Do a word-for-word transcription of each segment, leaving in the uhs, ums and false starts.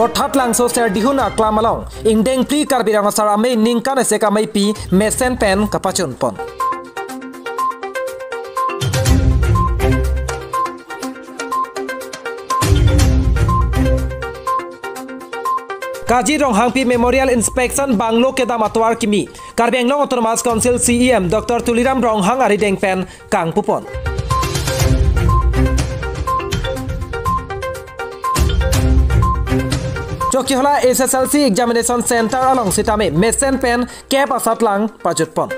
Vorthatlangso Serdihun aklam along ingdeng phli Karbi Rong Asar Amei ningkan isi ameipi mesen pen kapachun pon. Kaji Ronghangpi Memorial Inspection Bungalow kedam atovar kimi Karbi Anglong Autonomous Council C E M Doctor Tuliram Ronghang arideng pen kangpupon. Chokihola H S L C Examination Center along sitame mesen pen kep asatlang pajutpon.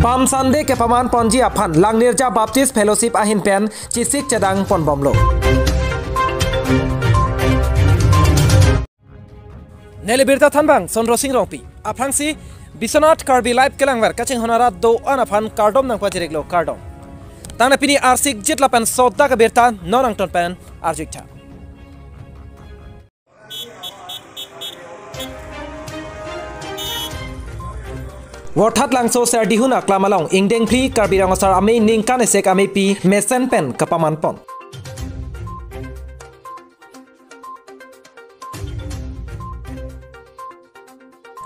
Palm Sunday kepaman ponji aphan Langnirja Baptist Fellowship ahin pen chisik chedang ponbomlo. Neli birta thanbang Sondro Sing Rongpi. Aphrangsi Biswanath Karbi Live kelangver kachinghon arat do-an aphan kardom nangpajiriklo, kardom. Tangte pini arsikjit lapen sodak abirta non angton pen arjuiktha. Vorthatlangso Serdihun aklam along ingdeng phli Karbi Rong Asar Amei ningkan isi ameipi mesen pen kapaman pon.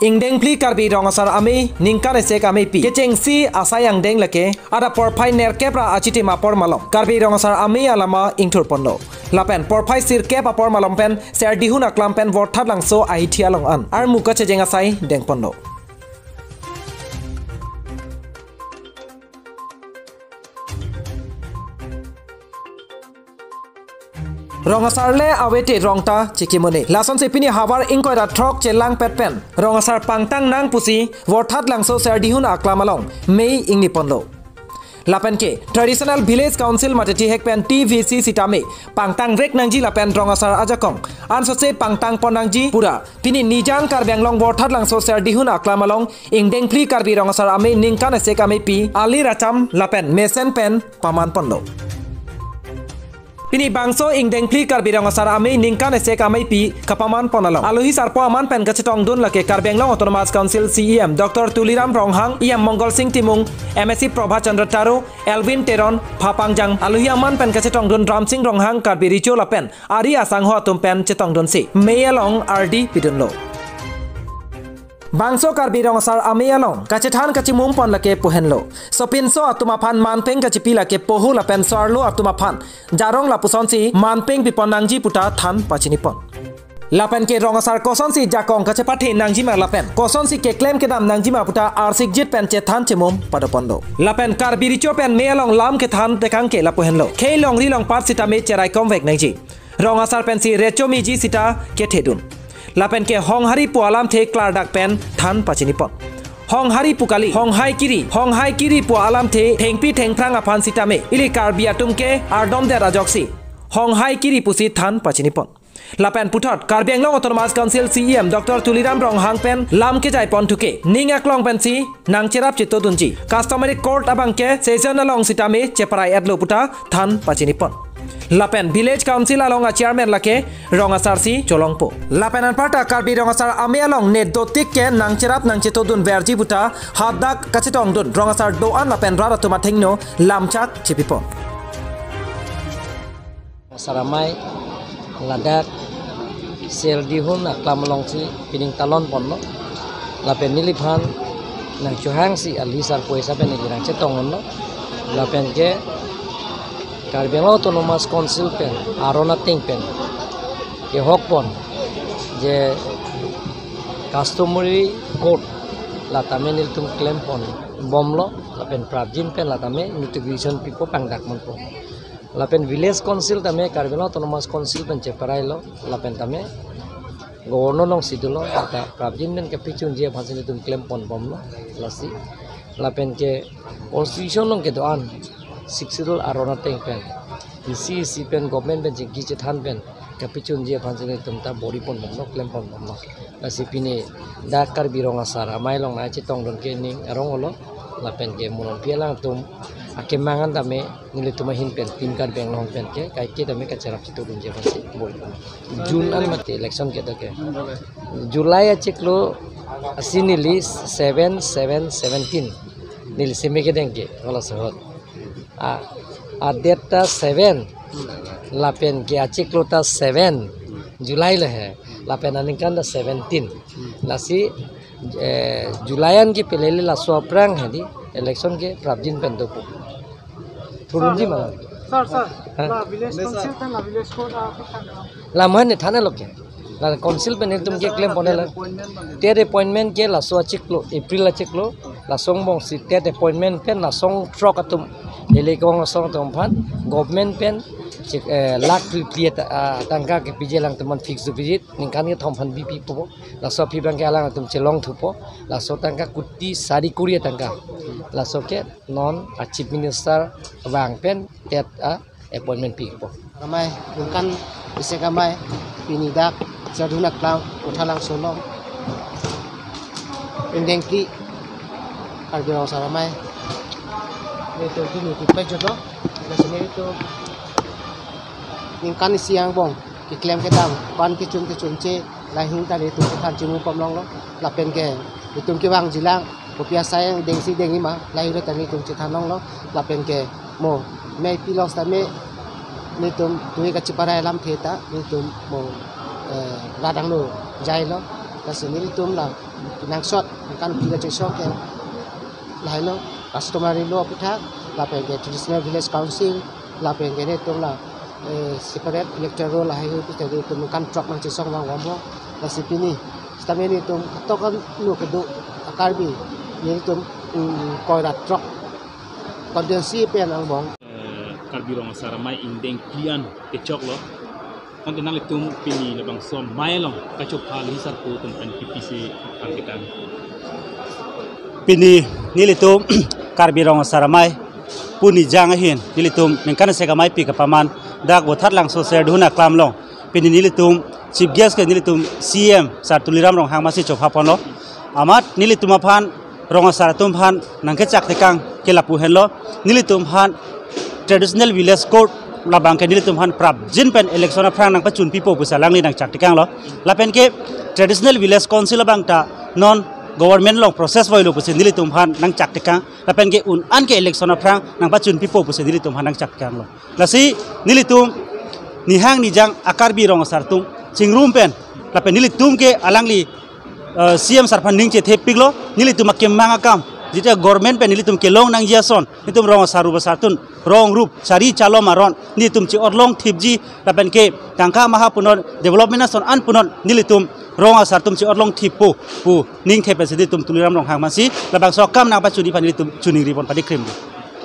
Ingdeng phli Karbi Rong Asar Amei ningkan isi ameipi kechengsi asai angdeng lake adap porphai nerkep ra achitim apor malom Karbi Rong Asar Amei alama ingthurponlo. Lapen porphai sirkep apor malom pen Serdihun aklam pen Vorthatlangso ahithi along an armu kachejeng asai dengponlo. Rong Asar le avete rong ta chikimune. Lasonsi pini havar ingkoi ra throk chelangpet pen Rong Asar pangtang nang pusi Vorthatlangso Serdihun aklam along mei ingniponlo. Lapen ke Traditional Village Council mate thihek pen T V C sitame pangtang rek nangji lapen Rong Asar ajakong ansose pangtang pon nangji pura pini Nijang Karbi Anglong Vorthatlangso Serdihun aklam along ingdeng phli Karbi Rong Asar Amei ningkan isi ameipi alir acham lapen mesen pen paman ponlo. Pini bangso ingdeng phli Karbi Rong Asar Amei ningkan isi ameipi kapaman pon along alohi sarpo aman pen kachetongdun lake Karbi Anglong Autonomous Council C E M Doctor Tuliram Ronghang, E M Mongol Sing Timung, M A C Prabhat Chandra Taro, Elwin Teron, Phapangjang, alohi aman pen kachetongdun Ramsing Ronghang, Karbi Recho lapen ari asangho atum pen chetongdunsi mei along ardi pidunlo. Bangso Karbi Rong Asar Amei along kachethan kachimum pon lake pu henlo. Sopinso atum aphan manpeng kachipi lake poho lapen so-arlo atum aphan jarong lapusonsi manpeng pipon nangji puta than pachinipon. Lapen ke Rong Asar kosonsi jakong kachepathe nangjima lapen kosonsi keklem kedam nangjima puta arsikjit pen chethan chimum padoponlo. Lapen Karbi Recho pen mei along lam kethan tekang ke lapu henlo. Khei longri longpat sitame cheraikom vek nangji. Rong Asar pensi recho miji sita kethedun. Lapen ke Honghari pu alamthe klardak pen than pachinipon. Honghari pu kali, Honghai Kiri, Honghai Kiri pu alamthe thengpi thengphrang aphan sitame ili Karbi atum ke ardomdet ajoksi Honghai Kiri pusi than pachinipon. Lapen puthot Karbi Anglong Autonomous Council C E M Doctor Tuliram Ronghang pen lam kejai pon thuke ning aklong pensi nangcherap chetodunji. Customary court abangke session along sitame cheparai etlo puta than pachinipon. Lapen Village Council along a chairman lake Rong Asar si cholongpo. Lapen anparta Karbi Rong Asar Amei along ne dotik ke nangcherap nangchetodun verji puta hadak kachetongdun Rong Asar do-an lapen rat atum athengno lamchak chipipon. Asar Amei ladak Serdihun aklam alongsi pining talon ponlo. Lapen neliphan nangchohangsi alohi sarpo esa pen neli nangchetongdunlo. Lapen ke Karbi Anglong Autonomous Council pen aron ateng pen kehok pon je customary court latame nelitum klem ponbomlo. Lapen prapjin pen latame notification pipo pangdak monpo. Lapen Village Council tame Karbi Anglong Autonomous Council pen cheparailo, lapen tame Governor alongsi dolo, ta prapjin pen kapachunji aphansi nelitum klem ponbomlo, lasi. Lapen ke Constitution along kedo-an, Sixth Schedule aron ateng pen, isi isi pen government pen chingki chethan pen kapachunji aphansi nelitum ta bor-i ponbomlo, klem ponbomlo. Lasi pini dak Karbi Rong Asar Amei along nangchetongdun ke ning arong olo, lapen ke mo non pi alangtum akemang an tame nelitum ahin pen Team Karbi Anglong pen ke kaike tame kacherap chetodunji aphansi bor-i pon. June an mate election kedo ke. July achiklo asi neli seven seven seventeen. Neli simi kedeng ke, kalau sehot. A, a date ta seven. Lapen ke achiklo ta seven July lo he. Lapen aningkan ta seventeen. Lasi, eh, July an ke pelele laso aphrang hedi election ke prapjin pen dopo. Thurunji malam. Sir, sir, Hah? La village council kan la village court a, Lamhan ne thana loke. La council pen itum ke claim pone la. Tet appointment ke laso achiklo, April achiklo. Laso angbong si tet appointment pen laso throk atum. Elekong laso atum aphan government pen chik, eh, lakh phli phli ta, ah, tangka kepiji alangtum aphan fix deposit. Ningkan kethom aphan bipi po. Laso aphi abang ke alangtum chelong thupo. Laso tangka kuti sari kuri tangka. Laso ke non a Chief Minister abang pen tet a appointment pipo. Ramai, ningkan isi kamai, pini dak, Serdihun Aklam, Kothalangso along. Indeng phli, Karbi Rong Asar Amei. Nelitum pini tipe jodo, nasi nelitum ningkan isi angbong keklem kedam, pan kechun kechun che, lahei ahut ta nelitum kethan chimupom longlo, lapen ke, nelitum kevang jilang, kopi asai angdeng si deng-i ma, lahei ahut ta nelitum chethan longlo, lapen ke, mo, mei pi long sitame, nelitum tui kachiparai alamthe ta, nelitum mo, eh, radang lo, jailo, lasi nelitum la, nangsot, ningkan phli kachesok ke, lahailo, customary law aputhak, lapen ke traditional village council, lapen ke nelitum la, eh, separate electoral lahei ahut pi ta nelitum ningkan throk nangchesong vang vamlo, lasi pini, sitame nelitum atokan lo kedo, a Karbi, nelitum, mm, koi ra throk, constituency pen angbong. Eh, Karbi Rong Asar Amei indeng phli an kechoklo. Tangte nanglitum pini labangso amei along kachopha lahei asar pu atum pen pipi si aphan ketang. Pini nelitum Karbi Rong Asar Amei pu nijang ahin nelitum ningkan isi kamai pi kapaman dak Kothalangso Serdihun Aklam along. Pini nelitum chief guest ke nelitum C M Sir Tuliram Ronghang masi chopha ponlo. Amat nelitum aphan Rong Asar atum aphan nangkechak tekang ke lapu henlo, nelitum aphan traditional village court labang ke nelitum aphan prapjin pen election aphrang nangpachun pipo pusi alangli nangchak tekanglo. Lapen ke traditional village council abang ta non government along process voilo pusi nelitum aphan nangchak tekang. Lapen ke un-an ke election aphrang nangpachun pipo pusi nelitum aphan nangchak tekanglo. Lasi nelitum nihang nijang a Karbi Rong Asar atum chingrum pen, lapen nelitum ke alangli, eh, C M Sir aphan ning chethepiklo, nelitum akemang akam, jita government pen nelitum kelong nangji ason, nelitum Rong Asar Rup Asar atum, rong rup, sari chalom aron, nelitum chi-otlong thipji, lapen ke tangka maha punon, development ason an punon, nelitum Rong Asar atum chi-otlong thippo pu ning the pensi nelitum Tuliram Ronghang masi, labangso akam nangpachunji aphan nelitum choningri pon padi krim.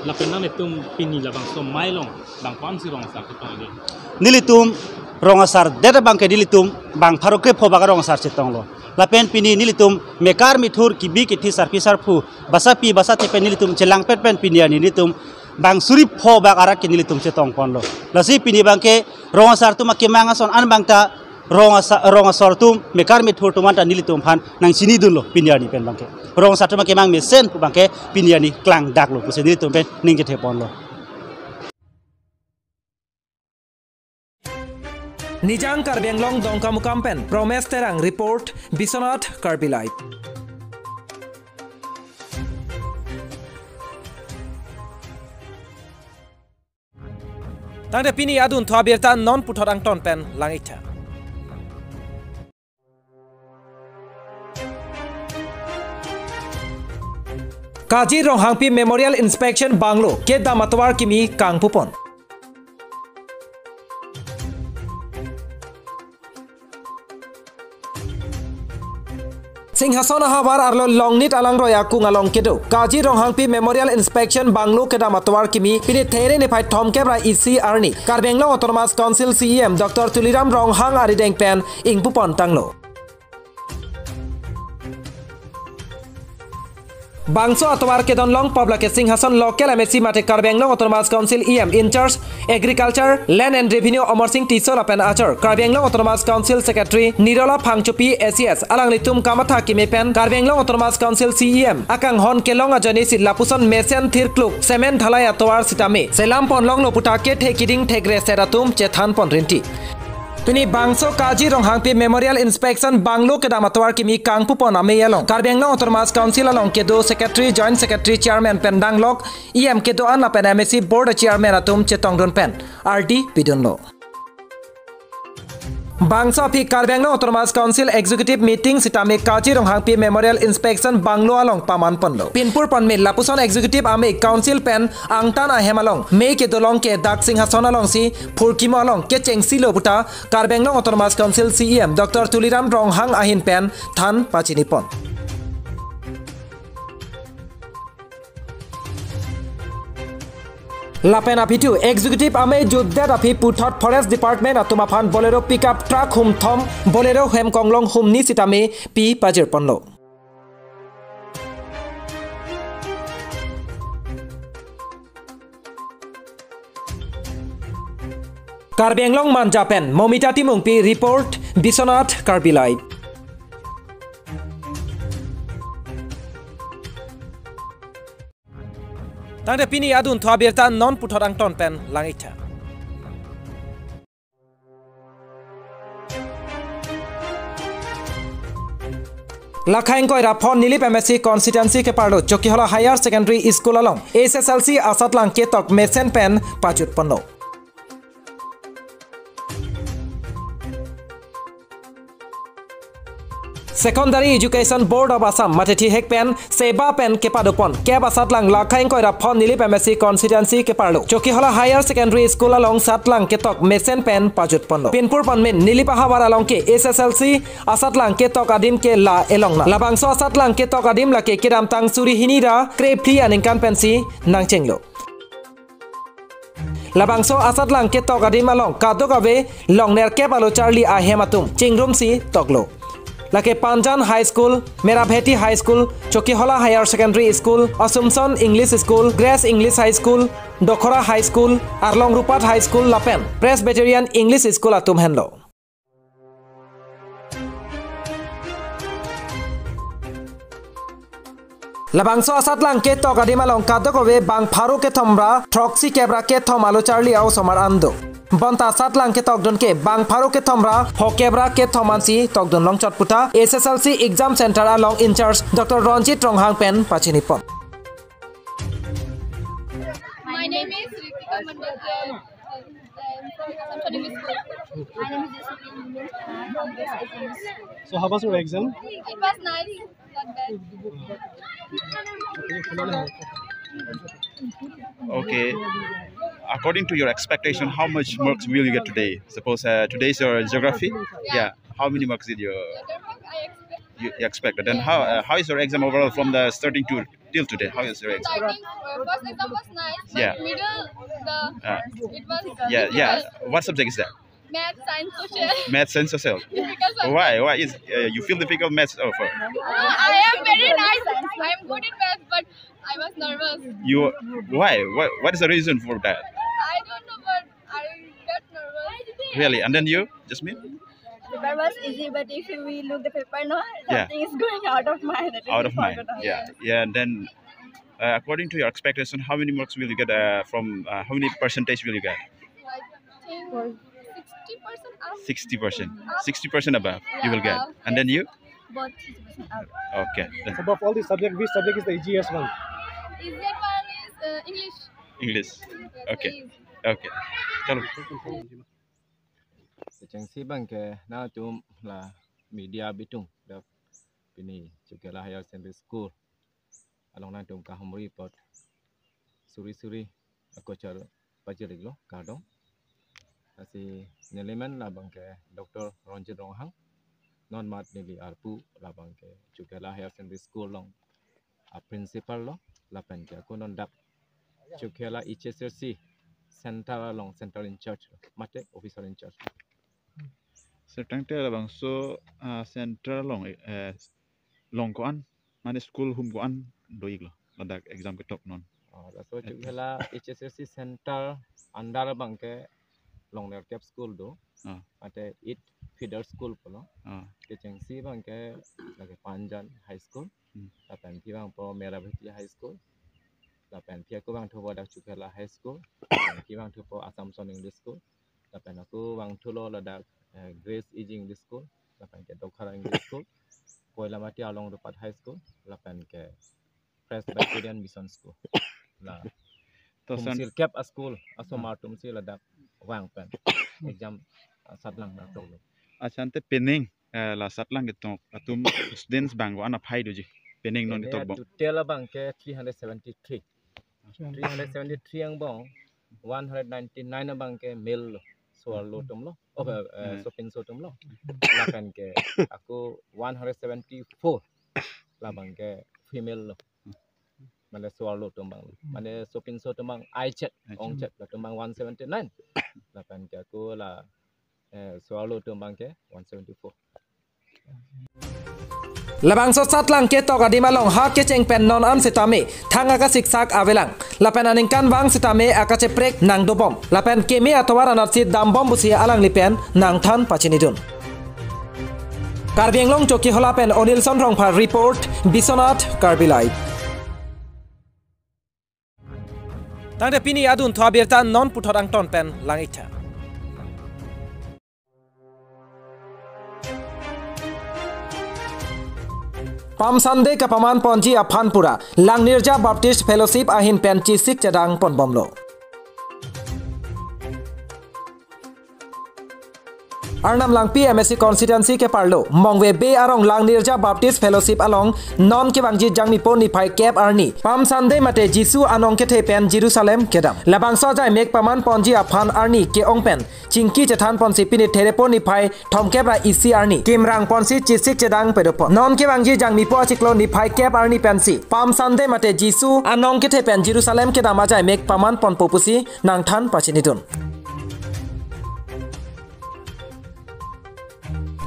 Lapen nanglitum pini labangso amei along bang ko-an si Rong Asar chetong ide? Nelitum Rong Asar det abang ke nelitum bang pharo krepho bak Rong Asar chetonglo. Lapen pini nelitum mekar methur kibi kithi sarpi sarpo basapi basathe pen nelitum chelangpet pen pini arni nelitum bang suri pho bak arat ke nelitum chetong ponlo. Lasi pini abang ke Rong Asar atum akemang ason an abang ta Rong Asa-, Rong Asar atum, mekar methur atum anta nelitum aphan nangchinidunlo pini arni pen abang ke. Rong Asar atum akemang mesen pu abang ke pini arni klangdaklo pusi nelitum pen ning chethe ponlo. Nijang Karbi Anglong Dongkamukam pen Promes Terang report, Biswanath Karbi Live. Tangte pini adunthu abirta non puthot angton pen lang-iktha. Kaji Ronghangpi Memorial Inspection Bungalow kedam atovar kimi kangpupon. Singhason ahavar arlo Longnit alangroi akung along kedo Kaji Ronghangpi Memorial Inspection Bungalow kedam atovar kimi pini There niphai thomkep ra isi arni Karbi Anglong Autonomous Council C E M Doctor Tuliram Ronghang arideng pen ingpupon tanglo. Bangso atovar kedon longpo lake Singhason local M A C mate Karbi Anglong Autonomous Council E M in charge Agriculture, Land and Revenue Amarsing Tisso lapen achor Karbi Anglong Autonomous Council Secretary Nirola Phangchopi A C S alanglitum kamatha keme pen Karbi Anglong Autonomous Council C E M akanghon kelong ajoine si lapuson mesen thirkluk cement dhalai atovar sitame selam ponlonglo pu ta kethe kiding thekre set atum chethan pon rinti. Pini bangso Kaji Ronghangpi Memorial Inspection Bungalow kedam atovar kimi kangpupon amei along Karbi Anglong Autonomous Council along kedo Secretary, Joint Secretary, Chairman pen danglok E M kedo-an lapen M A C Board Chairman atum chetongdun pen ardi pidunlo. Bangso aphi Karbi Anglong Autonomous Council Executive Meeting sitame Kaji Ronghangpi Memorial Inspection Bungalow along paman ponlo. Pinpur ponmin lapuson Executive amei Council pen angtan ahem along mei kedolong ke dak Singhason alongsi phurkimo along kechengsi lo puta Karbi Anglong Autonomous Council C E M Doctor Tuliram Ronghang ahin pen than pachini pon. Lapen aphi thu Executive amei jutdet aphi puthot Forest Department atum aphan Bolero pickup truck humthom, Bolero hem konglong humni sitame pi pajir ponlo. Karbi Anglong Manja pen Momita Timungpi report, Biswanath Karbi Live. Tangte pini adunthu abirta non puthot angton pen lang-iktha. Lakha ingkoi ra pho Nilip M A C constituency keparlo Chokihola Higher Secondary School along H S L C asatlang ketok mesen pen pajut ponlo. Secondary Education Board of Assam mate thihek pen seba pen kepado pon kep asatlang lakha ingkoi ra pho Nilip M A C constituency keparlo Chokihola Higher Secondary School along satlang ketok mesen pen pajut ponlo. Pinpur ponmin Nilip ahavar along ke H S L C asatlang ketok adim ke la elong na. Labangso asatlang ketok adim lake kedamtang suri hini ra krephli aningkan pensi nangchenglo. Labangso asatlang ketok adim along kadokave long nerkep alo charli ahem atum chingrumsi toklo. Lake Panjan High School, Merabheti High School, Chokihola Higher Secondary School, Assumption English School, Grace English High School, Dokhora High School, Arlong Rupat High School lapen Presbyterian English School atum henlo. Labangso asatlang ketok adim along kadokave bang pharo kethom ra throksi kep ra kethom alo charli a-osomar an do. Bonta asatlang ketokdun ke bang pharo kethom ra pho kep ra kethom ansi tokdun longchot puta H S L C exam center along in charge Doctor Ronjit Ronghang pen pachini pon. My name is Ritika Mandal. I am from Assumption English School. My name is Jasmine. I am from Grace English School. So how was your exam? It was nice. Not bad. Okay. According to your expectation, how much marks will you get today? Suppose uh, today is your geography. Yeah. How many marks did you Other mark I expect. you expect? Then how uh, how is your exam overall from the starting to till today? How is your exam? Starting uh, first exam was nice, but Yeah. Middle the Uh, it was yeah, yeah. Difficult. What subject is that? Math, science, social. Math, science, social. Difficult subject. Why? Why is uh, you feel difficult maths? Oh, for No, I am very nice. I am good in math, but I was nervous. You why? What what is the reason for that? I don't know, but I get nervous. Really? And then you, Jasmine? The paper was easy, but if we look the paper, no, Yeah. Something is going out of my head. It Out is of mind. forgotten. Yeah. Yeah. And then, uh, according to your expectation, how many marks will you get? Uh, from uh, how many percentage will you get? I think sixty percent up. Sixty percent. Sixty percent above you will get. And then you? Both sixty percent out. Okay. Then So above all the subject, which subject is the easiest one? Easier one is uh, English. English. Yes, Okay. very easy. Okay. Chalo. Kechengsi abangke nangtum la media bitung dak pini Chokihola Higher Secondary School along nangtum kahumri apot suri suri akochar pajiriklo kardom. Lasi neli men labangke Doctor Ronjit Ronghang, non mat neli arpu labangke Chokihola Higher Secondary School along a principal lo, lapen ke ako non dak Chokihola H S L C center along center in charge lo, mate officer in charge. Sir, tangte labangso ah, center along eh, long ko-an, mane school hum ko-an do-iklo ladak exam ketok non. Oh, laso Chokihola H S L C center under abangke long nerkep school do. Ah. Mate eight feeder school pulo. Ah, Kechengsi abangke lake Panjan High School. Hmm. Lapen phi vangpo Merabheti High School. Lapen phi ako vangthupo dak Chokihola High School. Lapen phi vangthupo Assumption English School. Lapen ako vangthulo ladak eh, Grace Ejing English School, lapen ke Dokhara English School, Koilamati Arlong Rupat High School, lapen ke Presbyterian Mission School. La To son sirkep a-school asomar atumsi ladak vang pen exam, ah, satlang nangtoklo. Achan te pining, eh, la satlang ketok atum students bang ko-an aphai doji. Pining non ene ketok bang. Total abang ke three hundred seventy-three. Three hundred seventy-three angbong, one hundred ninety-nine abang ke male lo, so-arlo atum lo. Oh, eh, eh, hmm, sopinso atum lo. Lapen ke ako one hundred seventy-four labang ke female lo. Mane so-arlo atum abang lo. Mane sopinso atum abang aichet, aichet, ongchet, latum abang one seventy-nine. Lapen ke ako la, eh, so-arlo atum abang ke one seventy-four. Labangso satlang ketok adim along ha kecheng pen non an setame thang akasiksak avelang. Lapen aningkanvang setame akacheprek nangdobom. Lapen keme atovar anatsi dambom pusi alangli pen nangthan pachinidun. Karbi Anglong Chokihola pen Onilson Rongphar report, Biswanath Karbi Live. Tangte pini adunthu abirta non puthot angton pen lang-iktha. Palm Sunday kapaman ponji aphan pura Langnirja Baptist Fellowship ahin pen chesik chedang ponbomlo. Arnam Langpi M A C constituency keparlo Mongve Bey arong Langnirja Baptist Fellowship along non kevangji Jangmipo niphai kep arni Palm Sunday mate Jisu anong kethe pen Jerusalem kedam. Labangso ajaimek paman ponji aphan arni ke-ong pen chingki chethan ponsi pini Therepo niphai thomkep ra isi arni kimrang ponsi chesik chedang pedopon. Non kevangji Jangmipo achiklo niphai kep arni pensi Palm Sunday mate Jisu anong kethe pen Jerusalem kedam ajaimek paman ponpo pusi nangthan pachinidun.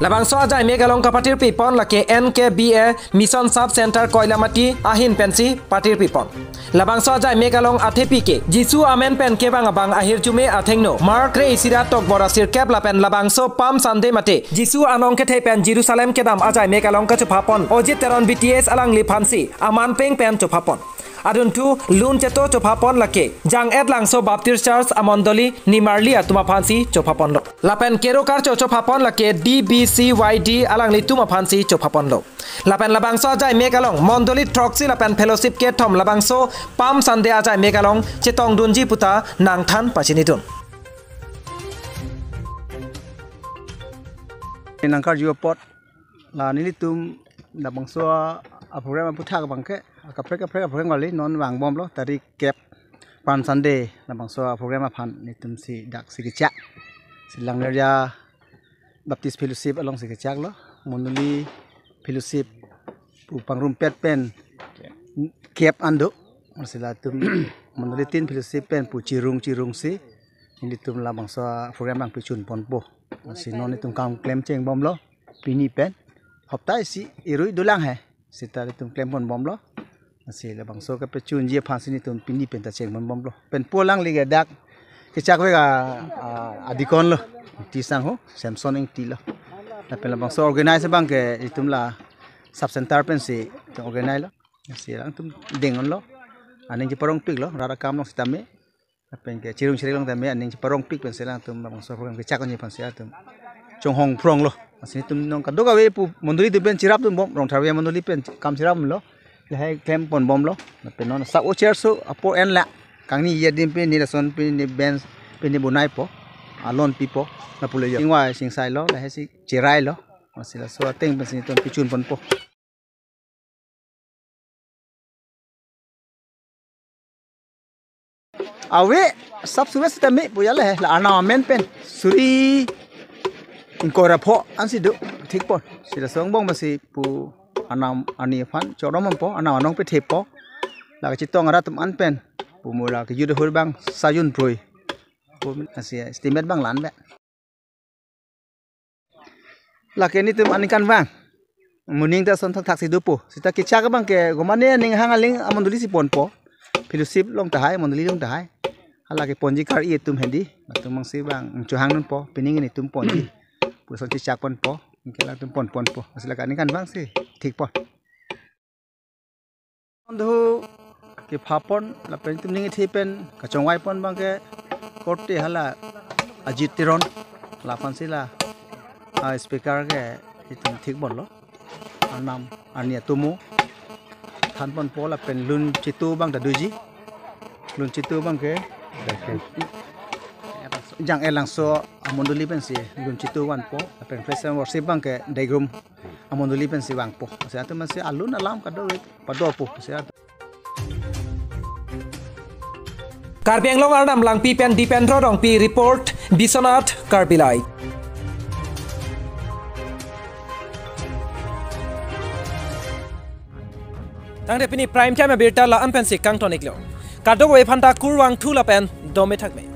Labangso ajaimek along kapatirpi pon lake N K B A Mission Sub Center Koilamati ahin pensi patirpi pon. Labangso ajaimek along athepi ke Jisu amen pen kevang abang ahirjume athengno Mark kre-isi ra tokbor asirkep lapen labangso Palm Sunday mate Jisu anong kethe pen Jerusalem kedam ajaimek along kachopha pon Ojit Teron B T S alangliphansi aman peng pen chopha pon. Adunthu lun cheto chopha pon lake Jang-et Langso Baptist Church amondoli nimarli atum aphansi chopha ponlo. Lapen Kero Karcho chopha pon lake D B C Y D alanglitum aphansi chopha ponlo. Lapen labangso ajaimek along mondoli throksi lapen fellowship kethom labangso Palm Sunday ajaimek along chetongdunji puta nangthan pachinidun. Nangkarju apot la nelitum labangso a-program aphuthak abang ke kaprek kaprek a-program kali non vangbomlo tarik kep Palm Sunday labangso a-program aphan nelitumsi daksi kechak. Si Langnirja Baptist Fellowship alongsi kechaklo. Mondoli fellowship pu pangrumpet pen kep an do. Si latum mondoli tin fellowship pen pu chirung chirungsi nelitum labangso a-program abang pachun ponpo. Si non nelitum kam klem chengbomlo pini pen. Hopta isi irui dolang he. Seta nelitum klem ponbomlo. Si labangso kepachunji aphansi nelitum pini pen ta cheng ponbomlo. Pen pu alangli ke dak kechakvek a, a, a-deacon lo. Tisang ho, Samson Ingti lo. Lapen labangso organize abang ke nelitum la sub center pensi organize lo. Si alangtum deng-onlo. Aning cheparongpiklo, rara kam along sitame. Lapen ke chirung chirung along tame aning cheparongpik pensi alangtum labangso program kechak-onji aphansi alangtum chonghong phronglo. Lasi nelitum non kadokave pu mondoli atum pen cherapdunbom, Rongtharve mondoli pen kam cherapdunlo. Lahai klem ponbomlo. Lapen non sak o chair so apor enla. Kangni adim pini lason pini bench pini bonaipo. Alon pipo. Lapulo yo. Singvai singsailo, lahaisi cherailo. Lasi laso ateng pensi nelitum pachun ponpo. Ave, sap suve sitame pu ya le, la Arnam amen pen suri ingkoi ra pho ansi do thik pon. Si laso angbong masi pu Arnam arni aphan chorom ponpo, Arnam anong pethepo. La kachetong arat atum an pen pu mo la ke youth hall abang sajun proi. Pu lasi estimate abang la-an be. Lake nelitum aningkanvang. Moning ta son thakthak si dopo. Seta kechak abang ke gomane ninghang aling amondoli si ponpo. Fellowship along tahai, mondoli along tahai. Hala keponji kar-i atum hedi. Latum mangsi abang chohang nunpo. Pining nelitum ponji. Pu lason chechak ponpo. Anke latum pon ponpo. Lasi lake aningkanvang si thik pon. Bondhu kepha pon lapen nelitum ning ithe pen kachongvai pon abang ke korte hala Ajit Teron laphan si la a speaker ke itum thik bol lo. Arnam arni atomo thanponpo lapen lun chitu abang ta doji. Lun chitu abang ke Jang Elangso amondoli pensi lun chitu vanpo lapen praise and worship abang ke Degrum amondoli pensi vangpo. Lasi atum si alun alam kadokave padopo. Lasi atum Karbi Anglong Arnam Langpi pen Dipendra Rongpi report, Biswanath Karbi Live. Tangte pini prime time abirta la-an pensi kangton-iklo. Kadokave aphanta kurvangthu lapen dome thakme.